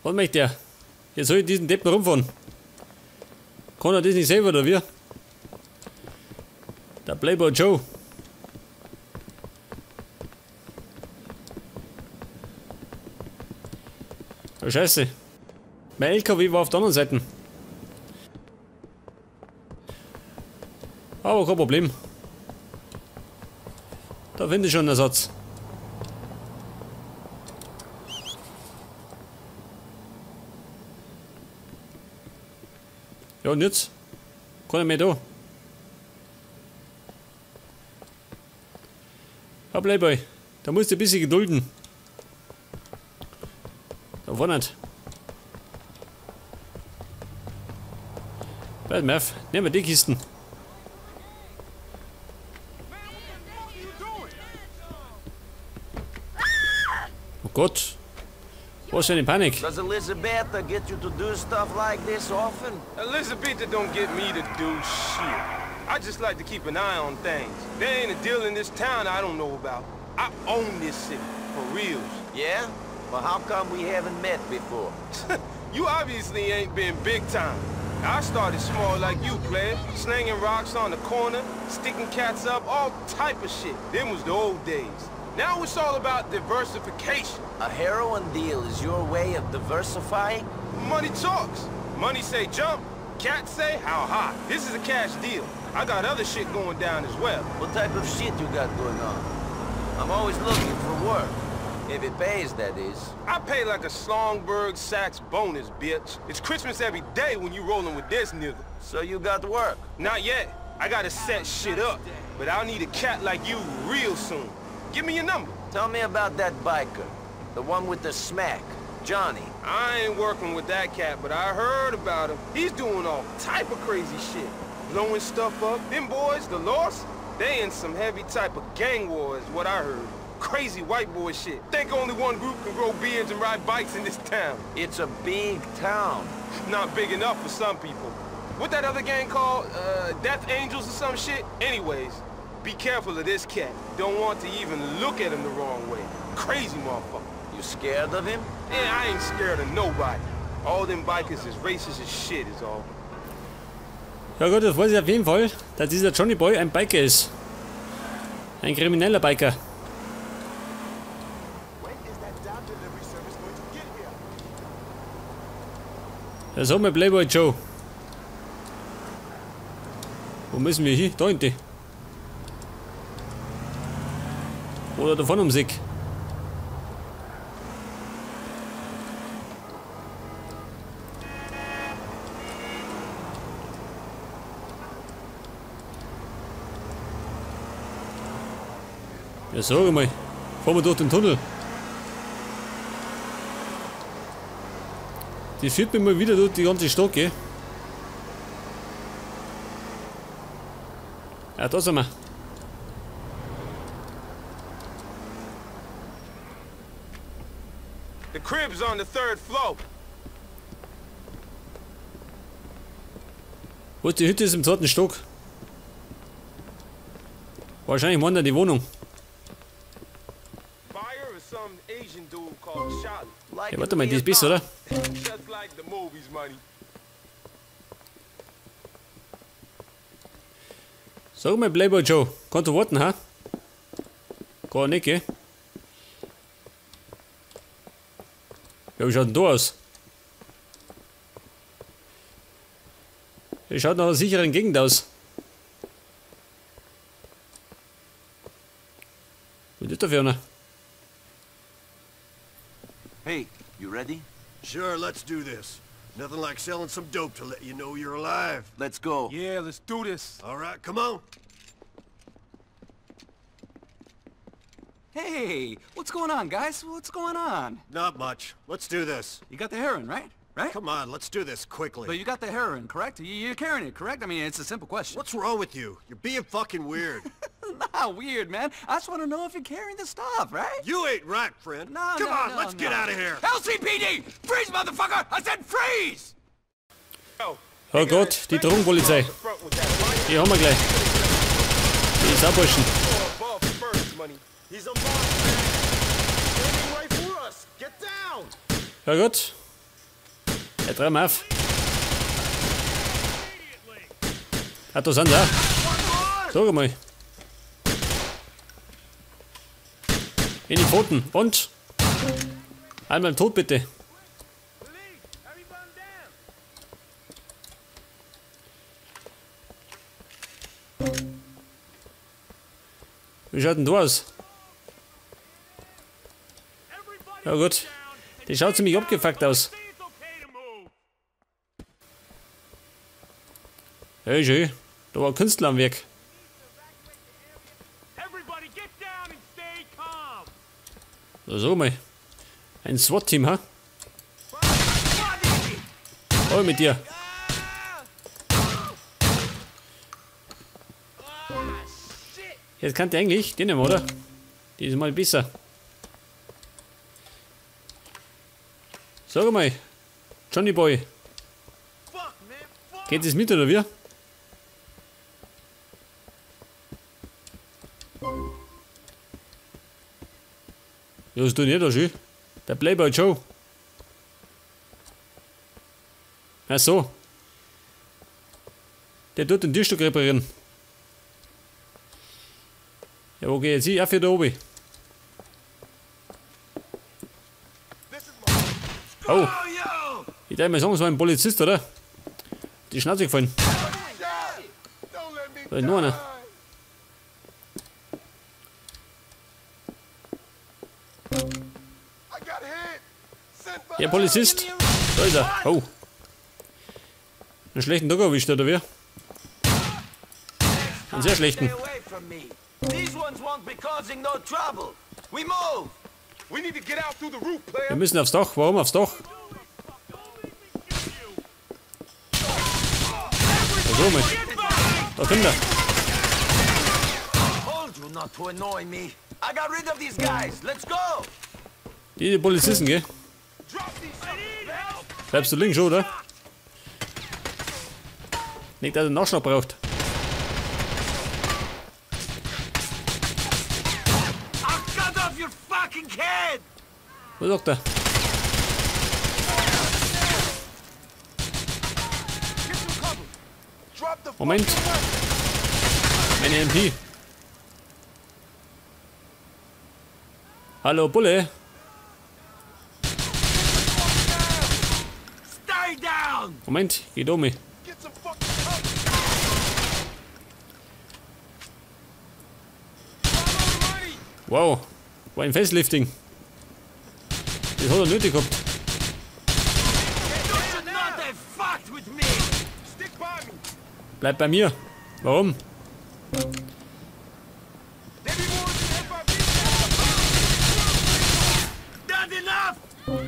Was möchte der? Jetzt soll ich diesen Deppen rumfahren. Kann er das nicht selber, oder wie? Der Playboy Joe. Oh, Scheiße. Mein LKW war auf der anderen Seite. Aber kein Problem. Da finde ich schon einen Ersatz. Ja, und jetzt? Keiner mehr da. Ja, Playboy, da musst du ein bisschen gedulden. Da vorne nicht. Bleib mal auf, nehmen wir die Kisten. Oh Gott. Was für eine Panik. Does Elizabetha get you to do stuff like this often? Elizabetha don't get me to do shit. I just like to keep an eye on things. There ain't a deal in this town I don't know about. I own this city, for reals. Yeah? Well, how come we haven't met before? You obviously ain't been big time. I started small like you, player. Slinging rocks on the corner, sticking cats up, all type of shit. Them was the old days. Now it's all about diversification. A heroin deal is your way of diversifying? Money talks. Money say jump, cats say how high. This is a cash deal. I got other shit going down as well. What type of shit you got going on? I'm always looking for work. If it pays, that is. I pay like a Songbird Sachs bonus, bitch. It's Christmas every day when you rolling with this nigga. So you got work? Not yet. I gotta set shit up. But I'll need a cat like you real soon. Give me your number. Tell me about that biker. The one with the smack. Johnny. I ain't working with that cat, but I heard about him. He's doing all type of crazy shit. Blowing stuff up. Them boys, the Lost, they in some heavy type of gang war is what I heard. Crazy white boy shit. Think only one group can grow beards and ride bikes in this town. It's a big town. Not big enough for some people. What that other gang called? Death Angels or some shit? Anyways, be careful of this cat. Don't want to even look at him the wrong way. Crazy motherfucker. You scared of him? Yeah, I ain't scared of nobody. All them bikers is racist as shit is all. Ja gut, das weiß ich auf jeden Fall, dass dieser Johnny Boy ein Biker ist. Ein krimineller Biker. Ja, so, mein Playboy Joe. Wo müssen wir hin? Da hinten. Oder davon ums Eck. Ja, sag mal. Fahren wir durch den Tunnel. Die führt mich mal wieder durch die ganze Stadt, gell? Ja, da sind wir. The crib's on the third floor. Wo ist die Hütte? Ist im zweiten Stock. Wahrscheinlich meint er die Wohnung. Ja, warte mal, die ist besser, oder? Sag mal, Playboy Joe, kannst du warten, ha? Gar nicht, gell? Ja, wie schaut denn da aus? Das schaut nach einer sicheren Gegend aus. Was ist da für einer? Hey, you ready? Sure, let's do this. Nothing like selling some dope to let you know you're alive. Let's go. Yeah, let's do this. All right, come on. Hey, what's going on, guys? What's going on? Not much. Let's do this. You got the heroin, right? Right? Come on, let's do this quickly. But you got the heroin, correct? You're carrying it, correct? I mean, it's a simple question. What's wrong with you? You're being fucking weird. Not weird, man. I just want to know if you're carrying the stuff, right? You ain't right, friend. No, Come no, on, no, let's no. get out of here. LCPD! Freeze, motherfucker! I said freeze! Oh Gott, die Drogenpolizei. Die haben wir gleich. Die Sauburschen. Ja gut. Ja, dreh mal auf. Ah, da sind sie auch. Sag mal. In die Pfoten. Und? Einmal tot bitte. Wie schaut denn du aus? Ja gut. Die schaut ziemlich abgefuckt aus. Hey, schön. Da war ein Künstler am Werk. So mal. Ein SWAT-Team, ha? Oh, mit dir. Jetzt kann der eigentlich den nehmen, oder? Die ist mal besser. Sag mal, Johnny Boy. Geht es mit oder wie? Ja, was tut ihr da schön? Der Playboy Joe. Ach so. Der tut den Tischstuck reparieren. Ja, wo geh ich jetzt hin? Auf hier da oben. Oh. Ich darf mal sagen, es war ein Polizist, oder? Die Schnauze gefallen. Da ist noch einer. Der Polizist. Da ist er. Oh. Einen schlechten Tag erwischt, oder wie? Einen sehr schlechten. Wir müssen aufs Dach. Warum aufs Dach? So, mal. Da kommt er. Die Polizisten, gell? Bleibst du links, oder? Nicht, dass er einen Nachschlag braucht. Was sagt er? Moment. Meine MP. Hallo Bulle. Moment, geht um mich. Wow, war ein Facelifting. Das hat er nötig gehabt. Bleib bei mir. Warum?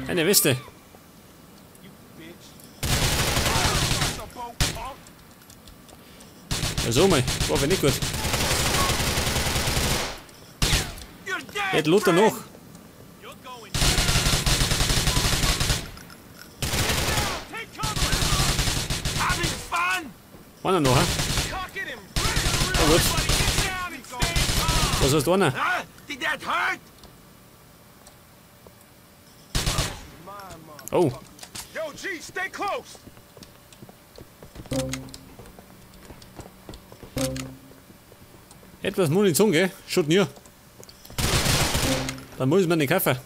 Eine Weste. Ja, so mal. War nicht gut. Geht Luther noch. Einer noch, hä? Oh gut. Was hast du einer? Oh. Etwas Munition, gell? Schaut nie. Dann muss ich mir nicht kaufen.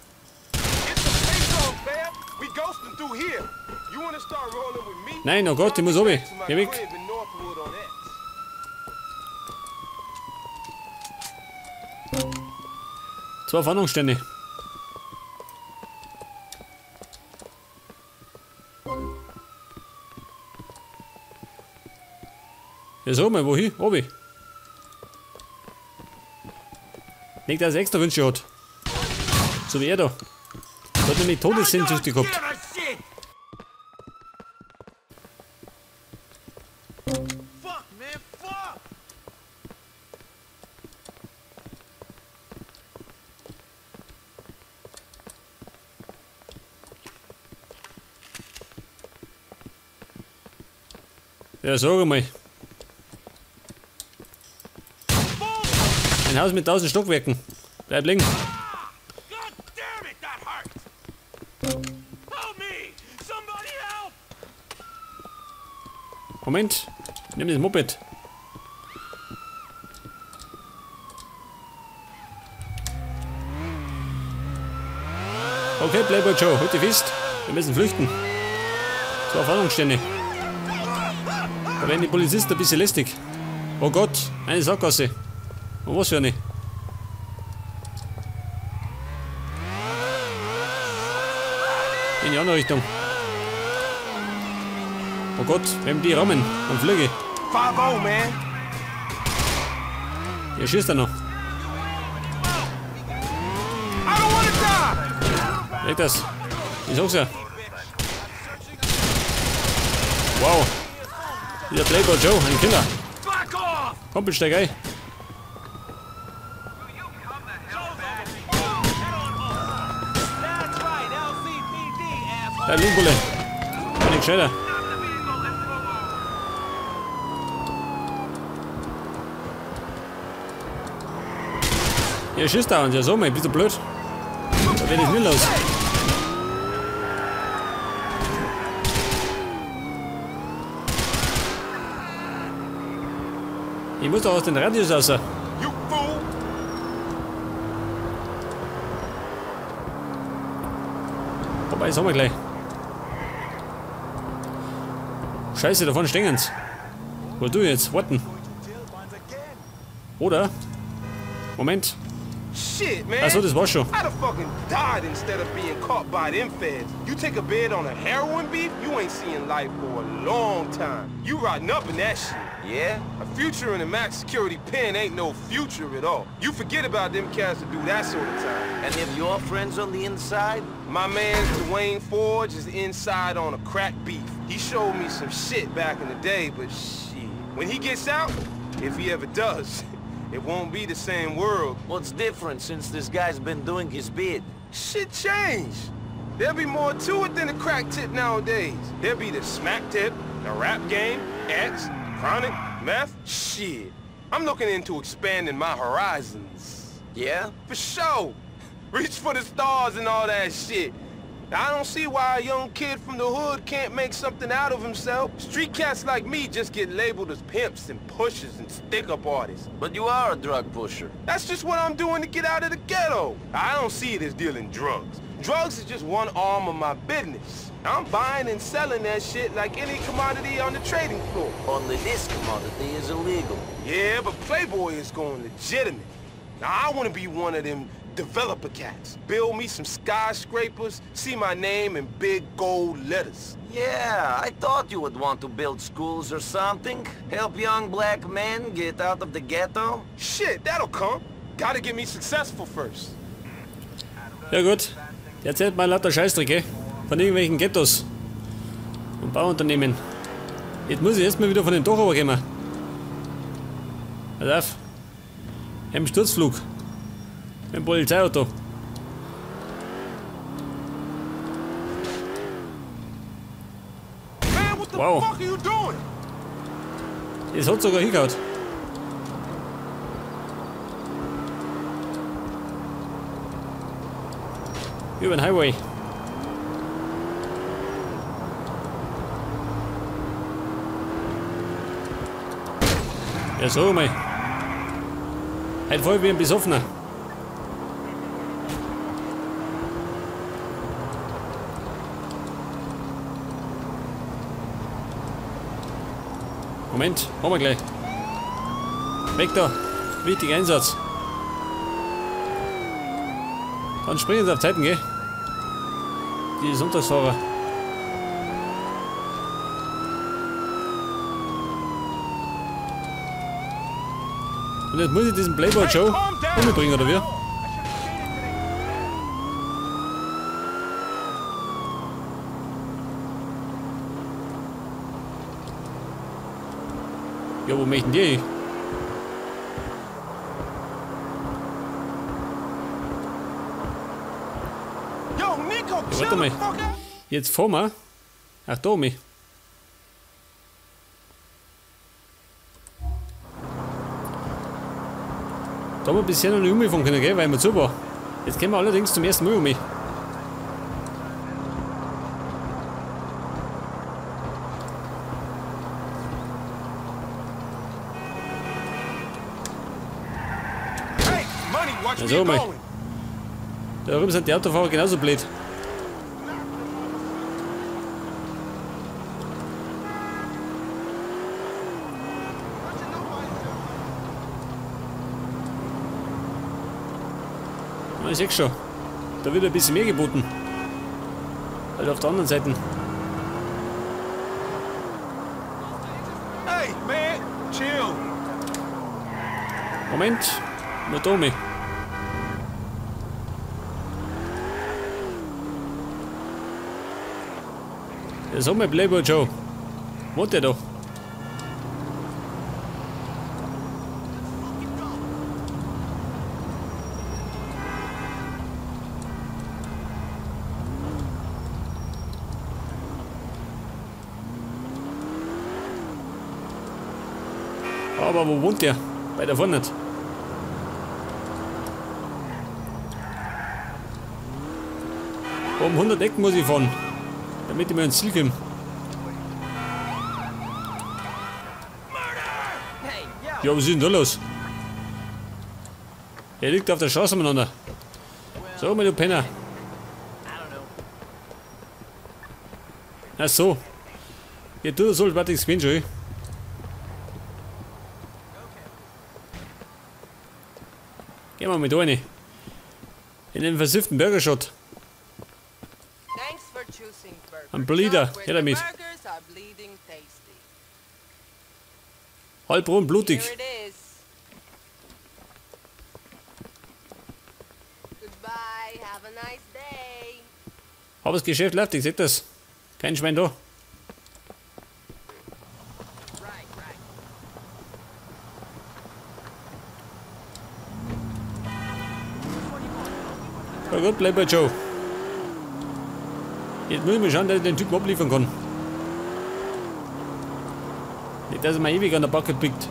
Nein, oh Gott, ich muss runter. Geh weg. Zwei Fahndungsstände. Ja, so mal, wohin? Obi. Nicht, dass er extra Wünsche hat. So wie er da. Da hat nämlich Todessehnsüchte gehabt. Ja, sag mal. Ein Haus mit 1000 Stockwerken. Bleib liegen. Moment, nimm das Moped. Okay, Playboy Joe, halt dich fest. Wir müssen flüchten. Zur Erfahrungsstelle. Da werden die Polizisten ein bisschen lästig. Oh Gott, eine Sackgasse. Und was für eine? In die andere Richtung. Oh Gott, wenn die rammen, dann fliege ich. 5-0, man. Hier schießt er noch. Leg das. Ich sag's ja. Wow. Dieser Playboy Joe, ein Killer. Komm, bitte steig ein. Da liegen, Bulle. Bin ich gescheiter. Hier schießt er uns ja so, mein, bist du blöd? Da werde ich nicht los. Ich muss doch aus den Radius raus. Wobei, das haben wir gleich. Scheiße, davon stehen sie. Wo du jetzt? Warten. Oder? Moment. Shit, man. Achso, das war's schon. I'd have fucking died instead of being caught by them feds. You take a bid on a heroin beef, you ain't seeing life for a long time. You rotting up in that shit. Yeah? A future in a max security pen ain't no future at all. You forget about them cats that do that sort of time. Any of your friends on the inside? My man Dwayne Forge is inside on a crack beef. He showed me some shit back in the day, but shit. When he gets out, if he ever does, it won't be the same world. What's different since this guy's been doing his bid? Shit changed. There'll be more to it than the crack tip nowadays. There'll be the smack tip, the rap game, X, chronic, meth, shit. I'm looking into expanding my horizons. Yeah? For sure. Reach for the stars and all that shit. I don't see why a young kid from the hood can't make something out of himself. Street cats like me just get labeled as pimps and pushers and stick-up artists. But you are a drug pusher. That's just what I'm doing to get out of the ghetto. I don't see it as dealing drugs. Drugs is just one arm of my business. I'm buying and selling that shit like any commodity on the trading floor. Only this commodity is illegal. Yeah, but Playboy is going legitimate. Now I want to be one of them developer cats. Build me some skyscrapers, see my name in big gold letters. Yeah, I thought you would want to build schools or something. Help young black men get out of the ghetto. Shit, that'll come. Gotta get me successful first. Ja gut, der erzählt mal lauter Scheißdrecke von irgendwelchen Ghettos und Bauunternehmen. Jetzt muss ich erstmal wieder von dem Dach runterkommen. Pass auf. Im Sturzflug. Mit dem Polizeiauto. Wow. Es hat sogar hingehauen. Über den Highway. Ja, so mal. Heute voll wie ein Besoffener. Moment, haben wir gleich. Weg da. Wichtiger Einsatz. Dann springen sie auf Zeiten, gell? Die Sonntagsfahrer. Und jetzt muss ich diesen Playboy Joe umbringen, oder wie? Ja, wo möchten die hin? Ja, warte mal. Jetzt fahren wir. Ach, da mich. Da haben wir bisher noch nicht umfahren können, gell? Weil wir zu war. Jetzt kommen wir allerdings zum ersten Mal um. So mal. Da drüben sind die Autofahrer genauso blöd. Ich sehe schon. Da wird ein bisschen mehr geboten. Also auf der anderen Seite. Hey, man, chill. Moment, nur da mich. Ja, sag mal, Playboy Joe. Wo der doch? Aber wo wohnt der? Weiter vorne nicht. Um 100 Ecken muss ich fahren, damit ich mir ins Ziel komme. Ja, was ist denn da los? Er liegt auf der Straße umeinander. So, mein du Penner. Ach so. Ja, du sollst warte, ich gewinne schon. Gehen wir mit rein. In den versifften Burgershot. Ein Bleeder, her damit. Halb rund blutig. Aber das Geschäft läuft, ich seh das. Kein Schwein da. Na gut, bleib bei Joe. Jetzt muss ich mal schauen, dass ich den Typen abliefern kann. Nicht, dass er mir ewig an der Backe pickt.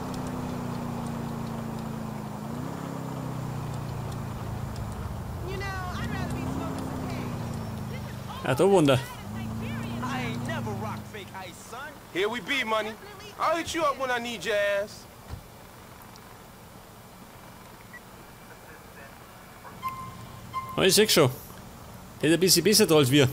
Ja, da wohnt er. Here we be, money. I'll hit you up when I need your ass. Ich seh schon. Der ist ein bisschen besser da als wir.